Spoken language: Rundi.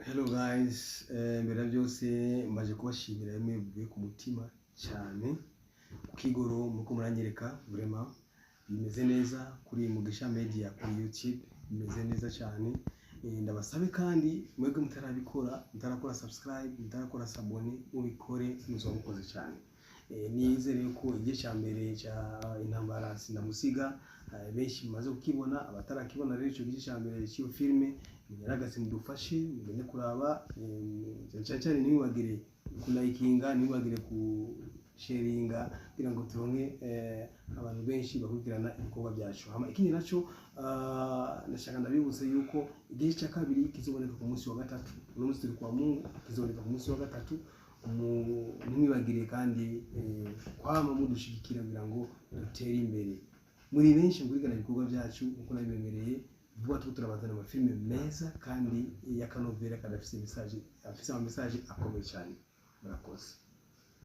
Hello guys, mbere ya byose mbaje kubashimira bimwe bivuye ku mutima cyane ku kigoro muko muranyereka. Vraiment bimeze neza kuri Mugisha Media kuri YouTube, bimeze neza cyane. Ndabasabe kandi mwebwe mutarabikora, mutarakora subscribe, mutarakora s'abonner, mubikore, muzoba mukoze cyane. Nizere yuko igice cya mbere cya Intambara Sindamusiga benshi mumaze kukibona. Abatarakibona rero icyo gice cya mbere cy'iyo filime, mugerageze mudufashe mugende kuraba, cyane cyane ntimwibagire kulayikinga, ntimwibagire kusharinga kugira ngo turonke abantu benshi bakurikirana ibikorwa byacu. Hama ikindi naco, ndashaka ndabibutse yuko igice cya kabiri kizoboneka ku munsi wa gatatu. Uno munsi turi kwa Mungu, kizoboneka ku munsi wa gatatu. Ntimwibagire kandi kwama mudushigikira kugira ngo dutere imbere. Muri benshi mukurikirana ibikorwa byacu nkuko nabibemereye, vuba tuko turabazana amafilime meza kandi y'akanovera kandi afise message, afise ama message akomeye cyane. Murakoze.